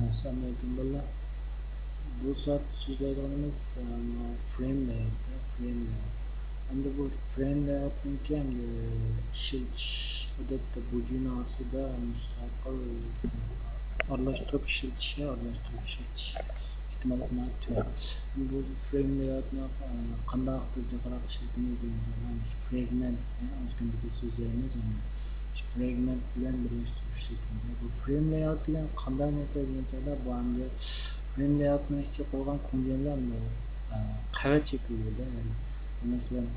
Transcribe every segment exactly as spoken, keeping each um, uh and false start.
ئەسسالامۇئەلەيكۇم بالىلار. بۇ سائەت سۆزلەيدىغىنىمىز، ئە، فرەيم لەيئاۋۇت، فرەيم لەيئاۋۇت. ئەمدى بۇ فرەيم لەيئاۋۇتنىڭكى ئەمدى ئىشلىتىش، ئادەتتە بۇ جۈينىڭ ئارىسىدا مۇستەقىل ئارىلاشتۇرۇپ ئىشلىتىشى، ئارىلاشتۇرۇپ ئىشلىتىش ئېھتىماللىقى ناھايىتى تۆۋەن. بۇ فرەيم لەيئاۋۇتنى، ئە، قانداق جىقراق ئىشلىتىمىز دېگەن، فرەگمېنت، ئە، ئاز كۈندە سۆزلەيمىز، ئەمدى فرەگمېنت بىلەن بىرلەشتۈرۈش شەكلىدە. بۇ فرەيم لەيئاۋۇت دېگەن قانداق نەرسە دېگەن چاغدا، بۇ ئەمدى فرەيم لەيئاۋۇتنىڭ ئىچىگە قويغان كونجېنلار بۇ، ئە، قەۋەت شەكلىدە، يەنى، مەسىلەن،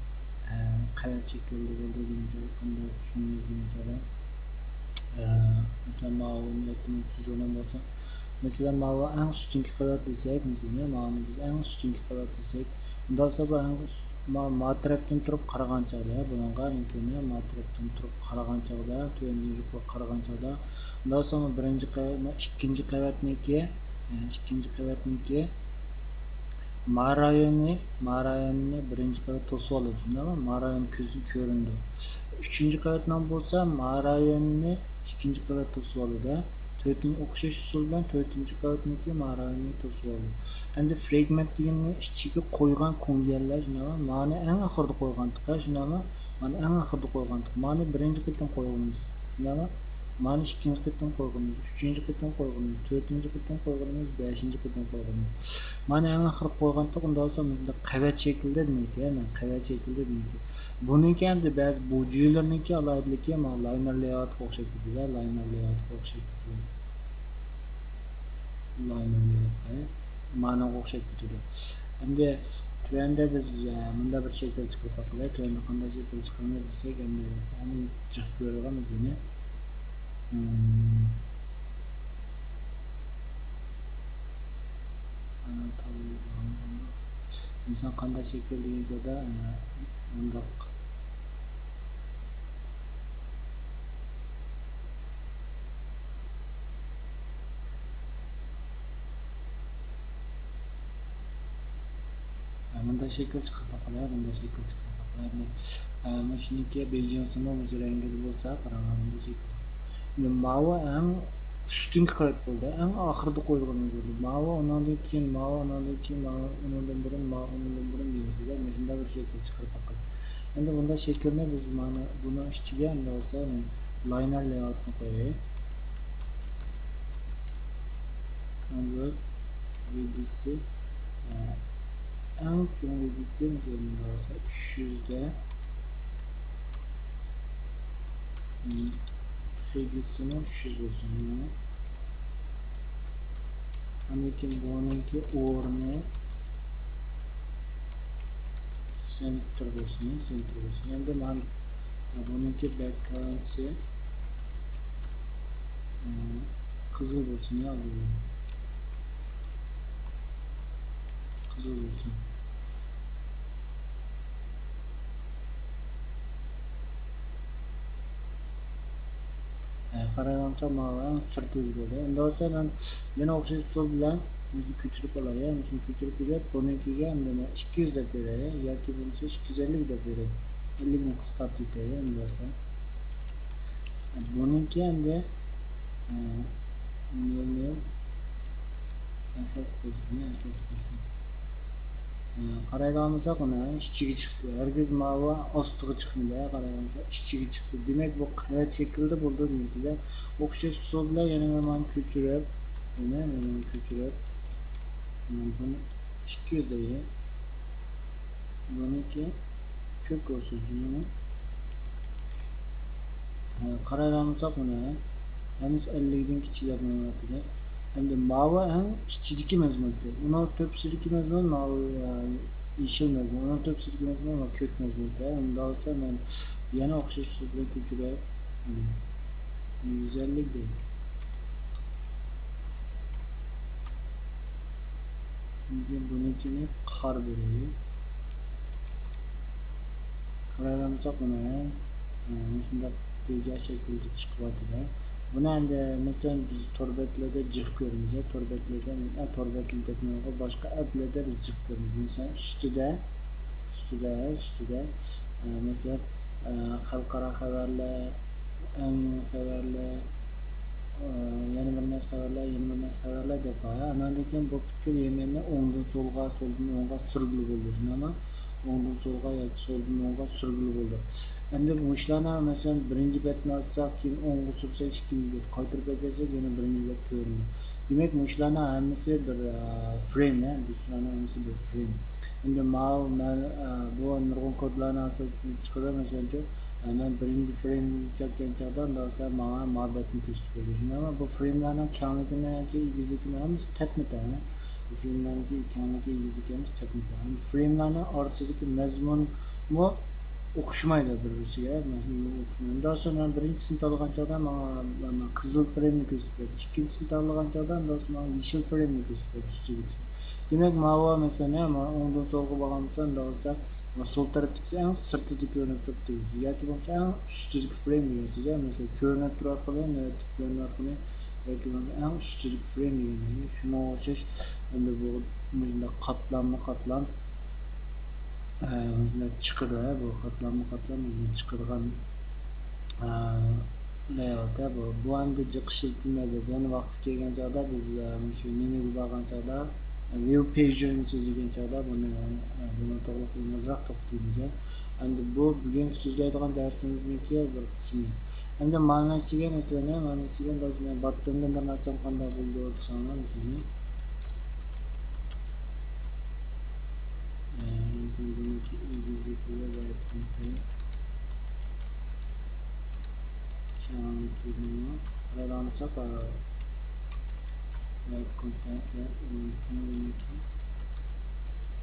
ئە، قەۋەت شەكلىدە بولىدۇ دېگەن چاغدا قانداق چۈشىنىمىز دېگەن چاغدا، ئە، مەسىلەن، ماۋۇ نىيەتنى سىزغىنىم بولسا، مەسىلەن، ماۋۇ ئەڭ ئۈستۈنكى قەۋەت دېسەك، مەسىلەن، ماۋۇنى بىز ئەڭ ئۈستۈنكى قەۋەت دېسەك، ئۇنداق بولسا بۇ ئەڭ ئۈست-، ما-، ما تەرەپتىن تۇرۇپ قارىغان چاغدا، بۇنىڭغا مەسىلەن، ما تەرەپتىن تۇرۇپ قارىغان چاغدا، تۆۋەندىن يۇقىرىغا قارىغان چاغدا، ئۇنداق بولسا بۇ بىرىنچى قەۋەت، ما ئىككىنچى قەۋەتنىڭكى، ئىككىنچى قەۋەتنىڭكى ما رايونى، ما رايونىنى بىرىنچى قەۋەت توسۇۋالىدۇ، شۇنداقمۇ؟ ما رايون كۆزگە كۆرۈنىدۇ. ئۈچىنچى قەۋەتنىڭ بولسا ما رايونىنى ئىككىنچى قەۋەت توسۇۋالىدۇ. تۆتىنچى، ئوخشاش ئۇسۇل بىلەن تۆتىنچى قەۋەتنىڭكى ما رايونىنى توسۇۋالىدۇ. ئەمدى فرەگمېنت دېگەننى ئىچىگە قويغان كونجېنلار، شۇنداقمۇ؟ مانى ئەڭ ئاخىرىدا قويغانتۇق، شۇنداقمۇ؟ مانى ئەڭ ئاخىرىدا قويغانتۇق. مانى بىرىنچى قېتىم قويغىنىمىز، شۇنداقمۇ؟ مانى ئىككىنچى قېتىم قويغىنىمىز، ئۈچىنچى قېتىم قويغىنىمىز، تۆتىنچى قېتىم قويغىنىمىز، بەشىنچى قېتىم قويغىنىمىز. مانى ئەڭ ئاخىرقى قويغانتۇق، ئۇنداق بولسا مۇنداق قەۋەت شەكلىدە دېمەكچى، مەن قەۋەت شەكلىدە دېمەكچى. بۇنىڭكى ئەمدى بەزى بۇ جۈيلەرنىڭكى ئالاھىدىلىكى مانا لاينېر لەيئاۋۇتقا ئوخشاپ كېتىدۇ، لاينېر لەيئاۋۇتقا ئوخشاپ كېتىدۇ. لاينېر لەيئاۋۇتقا، مانىڭغا ئوخشاپ كېتىدۇ. ئەمدى تۆۋەندە بىز، ئە، مۇنداق بىر شەكىل چىقىرىپ باقىلى. تۆۋەندە قانداق شەكىل چىقىرىمىز دېسەك، ئەمدى ئۇنى جىق كۆرىدىغان بىز يەنە. مم. ئە، تاۋ-، ئىنسان قانداق شەكىل دېگەن جايدا، ئە، مۇنداق. مۇنداق شەكىل چىقىرىپ باقىلى، مۇنداق شەكىل چىقىرىپ باقىلى. مۇشۇنىڭكى بېيجىڭسىمۇ مۇشۇ رەڭگىدە بولسا، قاراڭلار، مۇنداق شەكىل. ماۋۇ ئەڭ ئۈستۈنكى قەۋەت بولدى، ئەڭ ئاخىرىدا قويغىنىمىز بولدى. ماۋۇ ئۇنىڭدىن كېيىن، ماۋۇ ئۇنىڭدىن كېيىن، ماۋۇ ئۇنىڭدىن بۇرۇن، ماۋۇ ئۇنىڭدىن بۇرۇن دېگەن شەكىلدە مۇشۇنداق بىر شەكىل چىقىرىپ باقىلى. ئەمدى بۇنداق شەكىلنى بىز مانا بۇنىڭ ئىچىگە ئەمدى بولسا لاينېر لەيئاۋۇتنى قويايلى. ئەمدى ۋىدىسى، ئە، ئەڭ چوڭ ۋىدىسى مۇنداق بولسا ئۈچ يۈز دە، م، خېگىسىمۇ ئۈچ يۈز بولسۇن. ئاندىن كېيىن بۇنىڭكى ئورنى سېنتر بولسۇن، سېنتر بولسۇن. ئەمدى مانا بۇنىڭكى بەكگراۋندى، ئە، قىزىل بولسۇن يا، بۇ قىزىل بولسۇن. ئە، قارايۋالسام، ماۋۇ ئەڭ سىرتىدا بولدى. ئەمدى بولسا مەن يەنە ئوخشاش ئۇسۇل بىلەن مۇشۇنى كۆچۈرۈپ ئالاي. مۇشۇنى كۆچۈرۈپ ئېلىپ، بۇنىڭكىگە مەن ئىككى يۈز دەپ بېرەي ياكى بولمىسا ئىككى يۈز ئەللىك دەپ بېرەي. ئەللىكنى قىسقارتىۋېتەي ئەمدى بولسا. بۇنىڭكى ئەمدى، ئە، نۆل نۆل ئەساس بولسۇن، ئەساس بولسۇن. ئە، قارايدىغان بولساق، مانا ئىچىگە چىقتى. ھەرگىز ماۋۇ ئاستىغا چىقمىدى، قارايدىغان بولساق، ئىچىگە چىقتى. دېمەك، بۇ قەۋەت شەكلىدە بولدى دېمەكچىدە. ئوخشاش ئۇسۇل بىلەن يەنە مانا كۆچۈرۈپ، يەنە مانا كۆچۈرۈپ، مانا بۇنى ئىككى يۈز دەيلى. بۇنىڭكى كۆپ بولسۇن، شۇنىڭمۇ. قارايدىغان بولساق، مانا ھەممىسى ئەللىكتىن كىچىك دەپ مېڭىۋاتىدۇ. ئەمدى ماۋۇ ئەڭ ئىچىدىكى مەزمۇن. ئۇنىڭ تۆپىسىدىكى مەزمۇن ماۋۇ، ئە، يېشىل مەزمۇن. ئۇنىڭ تۆپىسىدىكى مەزمۇن ماۋۇ كۆك مەزمۇن. ئۇنداق بولسا مەن يەنە ئوخشاش ئۇسۇل بىلەن كۆچۈرەي. يۈز ئەللىك دەيلى. كېيىن بۇنىڭكىنى قار بېرەي. قارايدىغان بولساق، مانا، ئە، مۇشۇنداق تېجا شەكلىدە چىقىۋاتىدۇ. بۇنى ئەمدى، مەسىلەن، بىز تور بەتلەردە جىق كۆرىمىز، تور بەتلەردە، ئە، تور بەتلەردە دەپ، باشقا ئەپلەردە بىز جىق كۆرىمىز. مەسىلەن، ئۈستىدە، ئۈستىدە، ئۈستىدە، ئە، مەسىلەن، ئە، خەلقئارا خەۋەرلەر، ئەڭ يېڭى خەۋەرلەر، ئە، يەنە بىر نەرسە خەۋەرلەر، يەنە بىر نەرسە خەۋەرلەر. دەپ قوياي. ئاناندىن كېيىن بۇ پۈتكۈل يەنە ئوڭدىن سولغا، سولدىن ئوڭغا سۈرگىلى بولىدۇ. شۇنداقمۇ؟ ئوڭدىن سولغا ياكى سولدىن ئوڭغا سۈرگىلى بولىدۇ. ئەمدى مۇشۇلارنى، مەسىلەن، بىرىنچى بەتنى ئاچساق، كېيىن ئوڭغا سۈرسەك، ئىككىنچى بەت قايتۇرۇپ ئەكەلسەك، يەنە بىرىنچى بەت كۆرۈنىدۇ. دېمەك، مۇشۇلارنىڭ ھەممىسى بىر، ئە، فرېيم، ھە، مۇشۇلارنىڭ ھەممىسى بىر فرېيم. ئەمدى ماۋۇ مەن، ئە، بۇ نۇرغۇن كودلارنى ئاساسىي چىقىرىپ، مەسىلەن، ئە، مەن بىرىنچى فرېيم چەككەن چاغدا، ئۇنداق بولسا ماڭا ماۋۇ بەتنى كۆرسىتىپ بېرىدۇ. شۇنداقمۇ؟ بۇ فرېيملارنىڭ كەڭلىكىنى ياكى ئېگىزلىكىنى ھەممىسى تەپمۇ تەڭ. فرېيملارنىڭكى كەڭلىكى، ئېگىزلىكى ھەممىسى تەپمۇ تەڭ. فرېيملارنىڭ ئارىسىدىكى مەزمۇنمۇ ئوخشىمايدۇ بىر-بىرسىگە. مەزمۇنمۇ ئوخشىمايدۇ. ئۇنداق بولسا مەن بىرىنچىسىنى تاللىغان چاغدا ماڭا، ماڭا قىزىل فرېيمنى كۆرسىتىپ بەردى. ئىككىنچىسىنى تاللىغان چاغدا ئۇنداق بولسا ماڭا يېشىل فرېيمنى كۆرسىتىپ بەردى. ئۈستىدىكىسى. دېمەك، ماۋۇ، مەسىلەن، ھە، مانا ئوڭدىن سولغا بارغان بولسا، ئۇنداق بولسا، سول تەرەپتىكىسى ئەڭ سىرتىدا كۆرۈنۈپ تۇرۇپتۇ. ياكى بولمىسا ئەڭ ئۈستىدىكى فرېيم دېگەن سۆز، ھە، مەسىلەن، كۆرۈنۈپ تۇرۇۋاتقىنى، نۆۋەتتىكى كۆرۈنۈۋاتقىنى، ياكى بولمىسا ئەڭ ئۈستىدىكى فرېيم دېگەن. شۇنىڭغا ئوخشاش، ئەمدى بۇ مۇشۇنداق قاتلاممۇ قاتلام، ئە، مۇشۇنداق چىقىدۇ، ھە، بۇ قاتلاممۇ قاتلام مۇشۇنداق چىقىدىغان، ئە، لەيئاۋۇت، ھە، بۇ. بۇ ئەمدى جىق ئىشلىتىلمەيدۇ. بۇنى ۋاقتى كەلگەن چاغدا بىز، ئە، مۇشۇ نېمىگە بارغان چاغدا، ۋىيۇ پېيجنى سۆزلىگەن چاغدا بۇنى، ئە، بۇنى توغرىلىق ئازراق توختىلىمىز. ئەمدى بۇ بۈگۈنكى سۆزلەيدىغان دەرسىمىزنىڭكى بىر قىسمى. ئەمدى مانا ئىچىگە، مەسىلەن، مانا ئىچىگە بىز مەن باتتىننى بىر نەرسەم قانداق بولىدۇ دېسەڭلار، مەسىلەن، ئە، مەسىلەن، بۇنىڭكى ئېگىزلىكى ۋە كونتېنت. شۇنىڭكى قارايدىغان بولساق، ئە، ۋە كونتېنت ۋە ئۇنىڭكى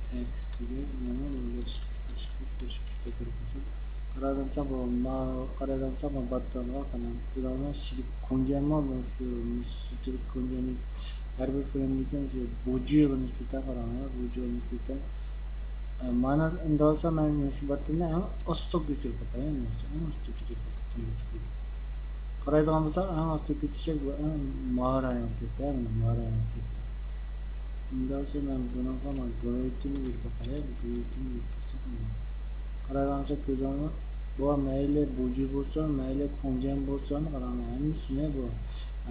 تېكىستىگە يەنە ئۆزگەرتىش، قوشۇپ، قوشۇپ، قوشۇپ، قوشۇپ. قارايدىغان بولساق، بۇ ما-، قارايدىغان بولساق، بۇ باتتىنغا قاراڭ. بۇلارنىڭ ئىچىدىكى كونجەنمۇ، بۇ شۇ، شۇ تۈرلۈك كونجەننى ھەر بىر فرېيمدىكى شۇ بۇجۇيغا نىسبەتەن قاراڭ، يا، بۇجۇيغا نىسبەتەن. ئە، مانا ئەمدى بولسا مەن شۇ باتتىننى ئەڭ ئاستا كۆچۈرۈپ باقاي، ئەمدى بولسا ئەڭ ئاستا كۆچۈرۈپ باقاي. قارايدىغان بولساق، ئەڭ ئاستا كۆچۈرسەك، بۇ ئەڭ ماۋۇ رايونغا كەتتى، مانا ماۋۇ رايونغا كەتتى. ئۇنداق بولسا مەن بۇنىڭغا مانا گرېيتنى بېرىپ باقاي، گرېيتنى بېرىپ باقسام. قارايدىغان بولسا كۆزۈڭلار، بۇ مەيلى بۇجۇ بولسۇن، مەيلى كونجەن بولسۇن، قاراڭلار، ھەممىسىنى بۇ،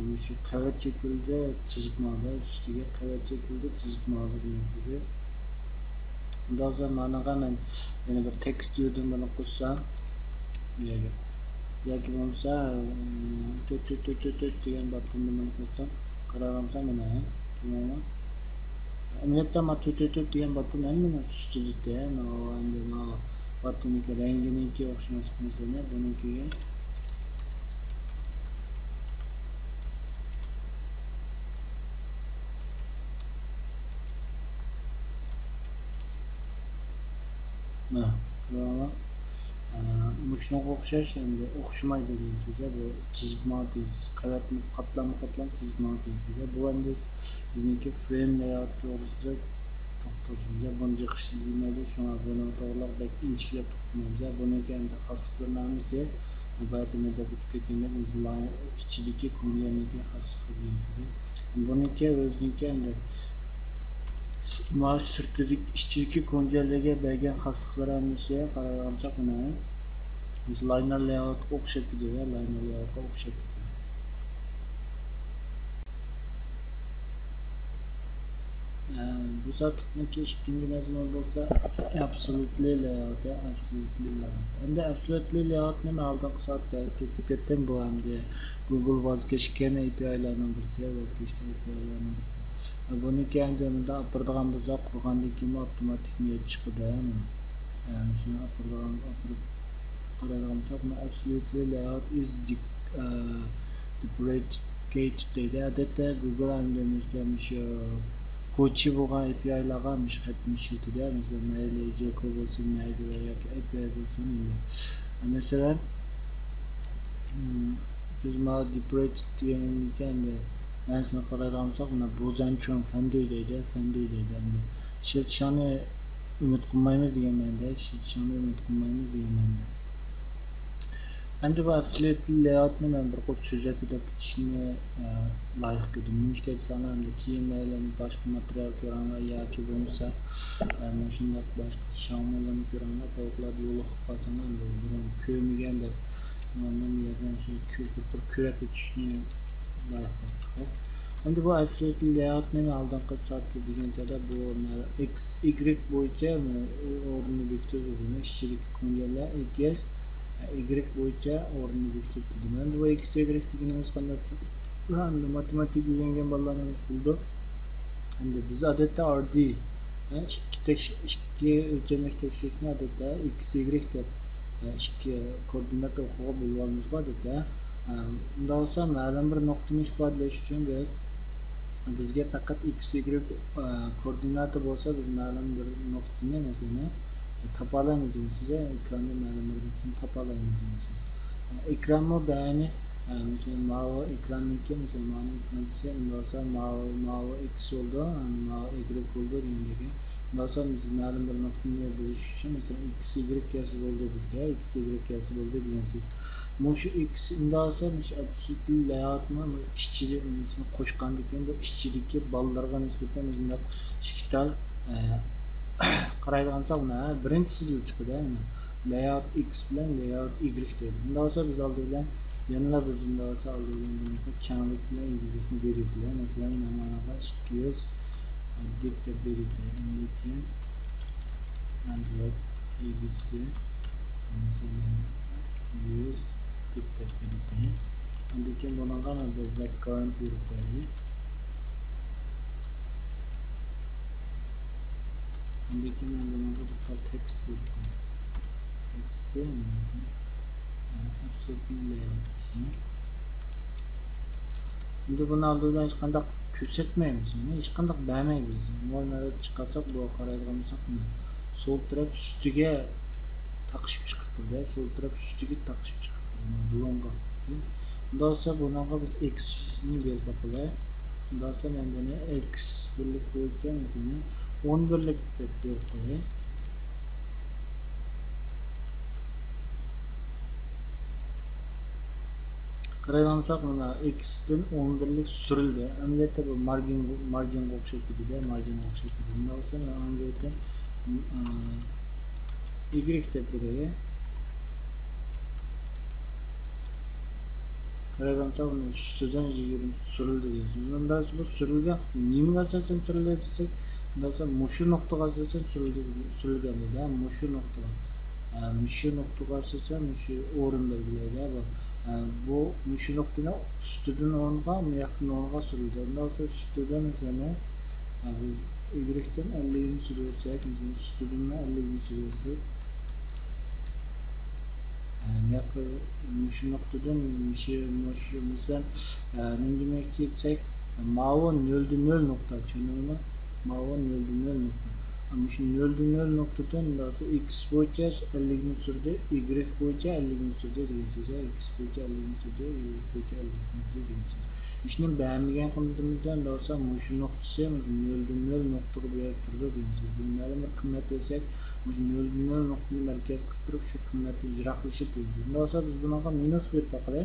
مۇشۇ قەۋەت شەكىلدە تىزىپ ماڭىدۇ، ئۈستىگە قەۋەت شەكىلدە تىزىپ ماڭىدۇ دېگەن سۆزى. ئۇنداق بولسا مانىغا مەن يەنە بىر تېكىست يۆدىنى بۇنى قوشسام، ياكى، ياكى بولمىسا، تۆت، تۆت، تۆت، تۆت، تۆت دېگەن باتتىننى بۇنى قوشسام، قاراپ مانا، تاماممۇ؟ ئەمەلىيەتتە، مانا تۆت، تۆت، تۆت دېگەن باتتىن ھەممىنىڭ ئۈستىدىكى، مانا ئەمدى مانا باتتىننىڭكى رەڭگىنىڭكى ئوخشىماسلىقىنى سۆزلەپ، بۇنىڭكىگە مانا، كۆرۈڭلار. ئە، مۇشۇنىڭغا ئوخشاش، ئەمدى ئوخشىمايدۇ دېگەن سۆز، بۇ تىزىپ ماڭىدۇ دېگەن سۆز. قەۋەتمۇ، قاتلاممۇ قاتلام تىزىپ ماڭىدۇ دېگەن سۆز. بۇ ئەمدى بىزنىڭكى فرېيم لەيئاۋۇت توغرىسىدا توختىلىشىمىز. بۇنى جىق ئىشلىتىلمەيدۇ، شۇڭا بۇنىڭ توغرىلىق بەك ئىنچىكىلەپ توختىمايمىز. بۇنىڭكى ئەمدى خاسلىقلىرىنىڭ ھەممىسى بايا مەن دەپ ئۆتۈپ كەتكەندەك، ئىچىدىكى كونجەننىڭكى خاسلىقى دېگەن سۆز. بۇنىڭكى ئۆزىنىڭكى ئەمدى مانا سىرتىدىكى، ئىچىدىكى كونجەنلەرگە بەرگەن خاسلىقلىرى ھەممىسى قارايدىغان بولساق، مانا لاينېر لەيئاۋۇتقا ئوخشاپ كېتىدۇ، لاينېر لەيئاۋۇتقا ئوخشاپ كېتىدۇ. ئە، بۇ سائەتلىكنىڭكى ئىككىنچى مەزمۇنى بولسا ئابسولۇتلى لەيئاۋۇت، ئابسولۇتلى لەيئاۋۇت. ئەمدى ئابسولۇتلى لەيئاۋۇتنى مەن ئالدىنقى سائەتتە ئېيتىپ كەتتىم، بۇ ئەمدى گۇگل ۋاز كەچكەن ئەي پى ئايلارنىڭ بىرسى، ۋاز كەچكەن ئەي پى ئايلارنىڭ بىرسى. بۇنىڭكى ئەمدى مۇنداق ئاپىرىدىغان بولساق، قۇرغاندىن كېيىن ئاپتوماتىك نېرىپ چىقىدۇ، ھە، مانا. يەنى شۇنى ئاپىرىدىغان، ئاپىرىپ قارايدىغان بولساق، مانا، absolutely layout is de-، ئە، deprecated دەيدۇ. ئادەتتە گۇگل ئەمدى مۇشۇ كوچى بولغان ئەي پى ئايلارغا مۇشۇ خەتنى ئىشلىتىدۇ، مەسىلەن، مەيلى جېكو بولسۇن، مەيلى ياكى ئەي پى ئاي بولسۇن، ئەمدى. مەسىلەن، بىز مانا deprecated دېگەندىكىن ئەمدى مەنىسىنى قارايدىغان بولساق، مانا بوزەن چوڭ فەندۇي دەيدۇ، فەندۇي دەيدۇ. ئەمدى ئىشلىتىشىڭنى ئۈمىد قىلمايمىز دېگەن مەنىدە، ئىشلىتىشىڭنى ئۈمىد قىلمايمىز دېگەن مەنىدە. ئەمدى بۇ ئابسوليۇتلى لەيئاۋۇتنى مەن بىر قۇر سۆزلەپ ئۆتۈپ كېتىشنى، ئە، لايىق كۆردۈم. نېمىشقا دېسەڭلار، ئەمدى كېيىن مەيلى باشقا ماتېرىيال كۆرۈڭلار ياكى بولمىسا، ئە، مۇشۇنداق باشقا شاڭمۇلارنى كۆرۈڭلار، تاۋۇقلاردا يولۇقۇپ قالساڭلار، ئەمدى بۇرۇن كۆرمىگەن دەپ، مۇندىن يەردىن شۇ كۆ-، بىر قۇر كۆرۈپ ئۆتۈشنى لايىق كۆردۈم. ئەمدى بۇ ئابسوليۇت لەيئاۋۇتنى مەن ئالدىنقى سائەتتە دېگەن چاغدا بۇ ئېكس ئىگرېك بويىچە ئورنىنى بېكىتىدۇ، بۇنى ئىچىدىكى كونجېنلار ئېگىز ئىگرېك بويىچە ئورنىنى بېكىتىپ دېدىم. ئەمدى بۇ ئېكس ئىگرېك دېگىنىمىز قانداق؟ ئەمدى ماتېماتىكا ئۆگەنگەن بالىلارنىڭ بىلىدۇ. ئەمدى بىز ئادەتتە ئاردى ئىككى تەكشى ئىككى ئۆلچەملىك تەكشىلىكنى ئادەتتە ئېكس ئىگرېك دەپ ئىككى كوئوردىنات ئوقۇغا بۆلۈۋالىمىزغۇ ئادەتتە. ئۇنداق بولسا مەلۇم بىر نۇقتىنى ئىپادىلەش ئۈچۈن بىز بىزگە پەقەت ئېكس ئىگرېك كوئوردىناتى بولسا بىز مەلۇم بىر نۇقتىنى مەسىلەن تاپالايمىز دېمەكچى، ئېكراندا مەلۇم بىر نۇقتىنى تاپالايمىز دېمەكچى. ئېكرانمۇ بەينى مەسىلەن ماۋۇ ئېكراندىكى مەسىلەن ماۋۇ ئېكران دېسە ئۇنداق بولسا ماۋۇ ماۋۇ ئېكس بولىدۇ، ماۋۇ ئىگرېك بولىدۇ دېگەندەك. ئۇنداق بولسا بىز مەلۇم بىر نۇقتىنى بىلىش ئۈچۈن مەسىلەن ئېكس ئىگرېك كەلسە بولدى بىزگە، ئېكس ئىگرېك كەلسە بولدى دېگەن سۆز. مۇشۇ ئىككىسى ئۇنداق بولسا مۇشۇ ئابسوليۇت لەيئاۋۇتنى كىچىك قوشقاندىكىن بۇ ئىچىدىكى بالىلارغا نىسبەتەن مۇشۇنداق ئىككى تال قارايدىغان بولساق مانا بىرىنچىسىدىن چىقىدۇ لەيئاۋۇت ئېكس بىلەن لەيئاۋۇت ئىگرېك دەيدۇ. ئۇنداق بولسا بىز ئالدى بىلەن يەنىلا بىز ئۇنداق بولسا ئالدى بىلەن بۇنىڭغا كەڭلىك بىلەن ئېگىزلىكنى بېرىدىلە. مەسىلەن مانا ماڭىغا ئىككى يۈز دېيىپ بېرىدۇ. ئاندىن كېيىن ئاندىن ئېگىزى مەسىلەن يۈز دېيىپ بېرىدۇ. ئاندىن كېيىن بۇنىڭغا مانا بىر باكگراۋند بېرىپ قويايلى. ئاندىن كېيىن مەن بۇنىڭغا بىر تال تېكىست بېرىپ قوياي. تېكىستى ئابسوليۇت لەيئاۋۇت. ئەمدى بۇنى ئالدى بىلەن ھېچقانداق كۆرسەتمەيمىز، يەنى ھېچقانداق بەرمەيمىز. نورمال چىقارساق بۇ قارايدىغان بولساق سول تەرەپ ئۈستىگە تاقىشىپ چىقىپ تۇرىدۇ، سول تەرەپ ئۈستىگە تاقىشىپ چىقىپ تۇرىدۇ، بۇلۇڭغا. ئۇنداق بولسا بۇنىڭغا بىز ئېكسنى بېرىپ باقايلى. ئۇنداق بولسا مەن بۇنى ئېكس بىرلىك بويىچە مەسىلەن ئون بىرلىك دەپ بېرىپ قوياي. قارايدىغان بولساق مانا ئېكستىن ئون بىرلىك سۈرۈلدى. ئەمەلىيەتتە بۇ مارجىنغا مارجىنغا ئوخشاپ كېتىدۇ، مارجىنغا ئوخشاپ كېتىدۇ. ئۇنداق بولسا مەن ئاندىن ئىگرېك دەپ بېرەي. قارايدىغان بولساق ئۇنىڭ ئۈستىدىن يىگىرمە سۈرۈلدى دېگەن سۆز. ئۇنداق بولسا بۇ سۈرۈلگەن نېمىگە ئاساسەن سۈرۈلدى دېسەك، ئۇنداق بولسا مۇشۇ نۇقتىغا ئاساسەن سۈرۈلگەن دېدى. مۇشۇ نۇقتىغا. مۇشۇ نۇقتىغا ئاساسەن مۇشۇ ئورۇن بەلگىلەيدۇ بۇ. بۇ مۇشۇ نۇقتىنى ئۈستىدىن ئونغا، مۇياقتىن ئونغا سۈرۈلدى. ئۇنداق بولسا ئۈستىدىن مەسىلەن ئىگرېكتىن ئەللىكنى سۈرۈۋەتسەك، مەسىلەن ئۈستىدىن ئەللىكنى سۈرۈۋەتسەك، مۇشۇ نۇقتىدىن مۇشۇ مۇشۇ مەسىلەن نېمە دېمەكچى دېسەك، ماۋۇ نۆلدە نۆل نۇقتا، چۈشەندىڭىزمۇ؟ ماۋۇ نۆلدە نۆل نۇقتا. مۇشۇ نۆلدە نۆل نۇقتىدىن ئىكس بويىچە ئەللىكنى سۈردى، ئىگرېك بويىچە ئەللىكنى سۈردى دېگەن سۆز. ئىكس بويىچە ئەللىكنى سۈردى، ئىگرېك بويىچە ئەللىكنى سۈردى دېگەن سۆز. ئىشنى بەرمىگەن قىممىتىمىزدىن بولسا مۇشۇ نۇقتىسى نۆلدە نۆل نۇقتىغا بېرىپ تۇرىدۇ دېگەن سۆز. بۇ مەلۇم بىر قىممەت بەرسەك، مۇشۇ نۆلدە نۆل نۇقتىنى مەركەز قىلىپ تۇرۇپ شۇ قىممەتتىن يىراقلىشىپ تۇرىدۇ. بۇنداق بولسا بىز بۇنىڭغا مىنۇس بېرىپ باقايلى.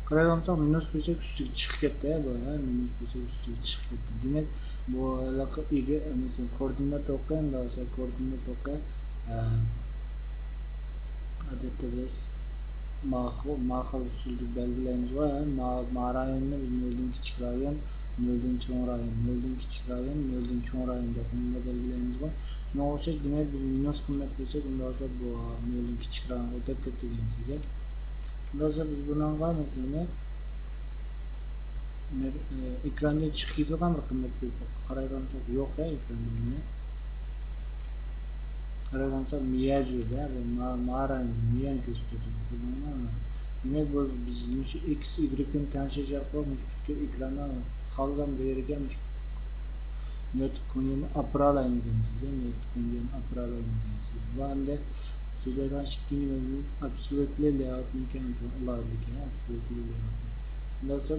قارايدىغان بولساق مىنۇس بەرسەك ئۈستىگە چىقىپ كەتتى، بۇ ھە، مىنۇس بەرسەك ئۈستىگە چىقىپ كەتتى. دېمەك بۇ ھېلىقى ئىگە مەسىلەن كوئوردىنات ئوقى، ئۇنداق بولسا كوئوردىنات ئوقى ئادەتتە بىز ماخۇ ماخىل ئۇسۇلدا بەلگىلەيمىزغۇ، ھە، ما ما رايوننى بىز نۆلدىن كىچىك رايون، نۆلدىن چوڭ رايون، نۆلدىن كىچىك رايون، نۆلدىن چوڭ رايون دەپ مۇنداق بەلگىلەيمىزغۇ. شۇنىڭغا ئوخشاش دېمەك بىز مىنۇس قىممەت بەرسەك ئۇنداق بولسا بۇ نۆلدىن كىچىك رايونغا ئۆتۈپ كەتتى دېگەن سۆز. ئۇنداق بولسا بىز بۇنىڭغا مەسىلەن ئېكراندىن چىقىپ كېتىدىغان بىر قىممەت بېرىپ قارايدىغان بولساق يوق ھە ئېكراندا بۇنى. قارايدىغان بولساق مىيەجۈدە بۇ ما ما رايونى مىيەنى كۆرسىتىۋاتىدۇ. دېمەك بۇ بىز مۇشۇ ئېكس ئىگرېكنى تەڭشەش ئارقىلىق مۇشۇ پۈتكۈل ئېكراننىڭ خالىغان بىر يېرىگە مۇشۇ نۆۋەتتىكى كونجېننى ئاپىرالايمىز دېگەن سۆز، نۆۋەتتىكى كونجېننى ئاپىرالايمىز دېگەن سۆز. بۇ ئەمدى سۆزلەيدىغان ئىككىنچى مەزمۇن ئابسوليۇتلى لەيئاۋۇتنىڭكى ئەڭ چوڭ ئالاھىدىلىكى، ئابسوليۇتلى لەيئاۋۇت. ئۇنداق بولسا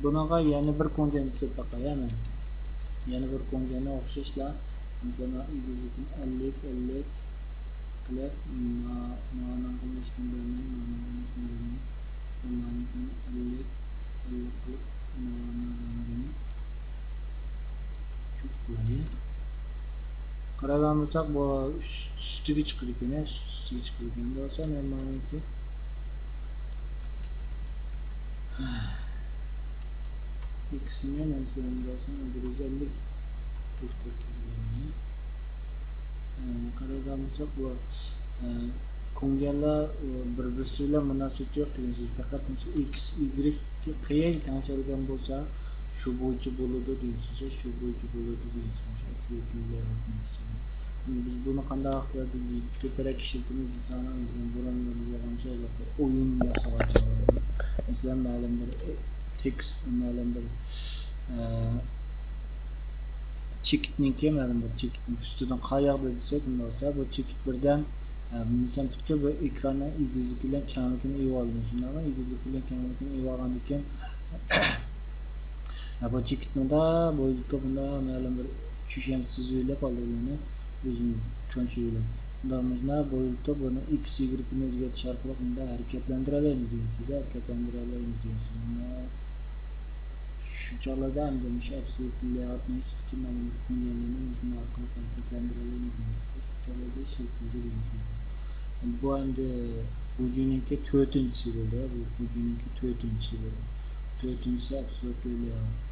بۇنىڭغا يەنە بىر كونجېننى سېلىپ باقاي مەن. يەنە بىر كونجېننى ئوخشاشلا مەسىلەن ئېگىزلىكىنى ئەللىك، ئەللىك قىلىپ، ما مانىڭغىمۇ ھېچنېمە بەرمەي، مانىڭغىمۇ ھېچنېمە بەرمەي، مانىڭكىنى ئەللىك، ئەللىك قىلىپ، مانىڭغىنى چوڭ قىلايلى. قارايدىغان بولساق بۇ ئۈستىگە چىقىدىكەن، ئۈستىگە چىقىدىكەن. بولسا مەن مانىڭكى، ئىكسنى مەن سىلەرگە بەرسەم، بىر يۈز ئەللىك. قارايدىغان بولساق، بۇ، ئە، كۇڭگيەنلەر، ئە، بىر-، بىرسى بىلەن مۇناسىۋىتى يوق دېگەن سۆز. پەقەت مۇشۇ ئىكس، ئىگرېك، قېيىنغا تەڭشەلگەن بولسا، شۇ بويىچە بولىدۇ دېگەن سۆز. شۇ بويىچە بولىدۇ دېگەن سۆز. مۇشۇ ئەپسوليۇت رېلياتنىڭ ئىچىدە. بىز بۇنى قانداق ۋاقىتلاردا كۆپرەك ئىشلىتىمىز دېسەڭلار، بىزنىڭ بۇرۇن بولغان سۆزلەردە ئويۇن ياسىغان چاغلاردا. مەسىلەن، مەلۇم بىر، ئە، تېكىست، مەلۇم بىر، ئە، چېكىتنىڭكى، مەلۇم بىر چېكىتنىڭ ئۈستىدىن قاياقتا دېسەك، بۇنداق بولسا، بۇ چېكىت بىردەم، ئە، مەسىلەن، پۈتكۈل بىر ئېكراننىڭ ئېگىزلىكى بىلەن كەڭلىكىنى ئېلىۋالىمىز. شۇنداقمۇ؟ ئېگىزلىكى بىلەن كەڭلىكىنى ئېلىۋالغاندىن كېيىن، ھە، بۇ چېكىتنىڭ بۇيرۇقى بۇنداق مەلۇم بىر چۈشەنچىسىز يۆلەپ ئالدۇرغىنى ئۆزىنى چۈشەنچە يۆلەپ. بۇنداق مۇشۇنداق بۇيرۇقتا بۇنى ئىكس، ئىگرېكنى ئۆزگەرتىش ئارقىلىق بۇنداق ھەرىكەتلەندۈرەلەيمىز دېگەن سۆز، ھەرىكەتلەندۈرەلەيمىز دېگەن سۆز. مانا شۇ چاغلاردا ئەمدى مۇشۇ ئەپسوليۇت رېلياتنىڭ ئىچىدىكى مەلۇم بىر فۇنكسىيەلەرنى مۇشۇنىڭ ئارقىلىق ھەرىكەتلەندۈرەلەيمىز دېگەن سۆز. شۇ چاغلاردا ئىشلىتىلىدۇ دېگەن سۆز. بۇ ئەمدى بۇجۇنىڭكى تۆتىنچىسى بولدى. بۇ بۇجۇنىڭكى تۆتىنچىسى بولدى. تۆتىنچىسى ئەپسوليۇت رېليات.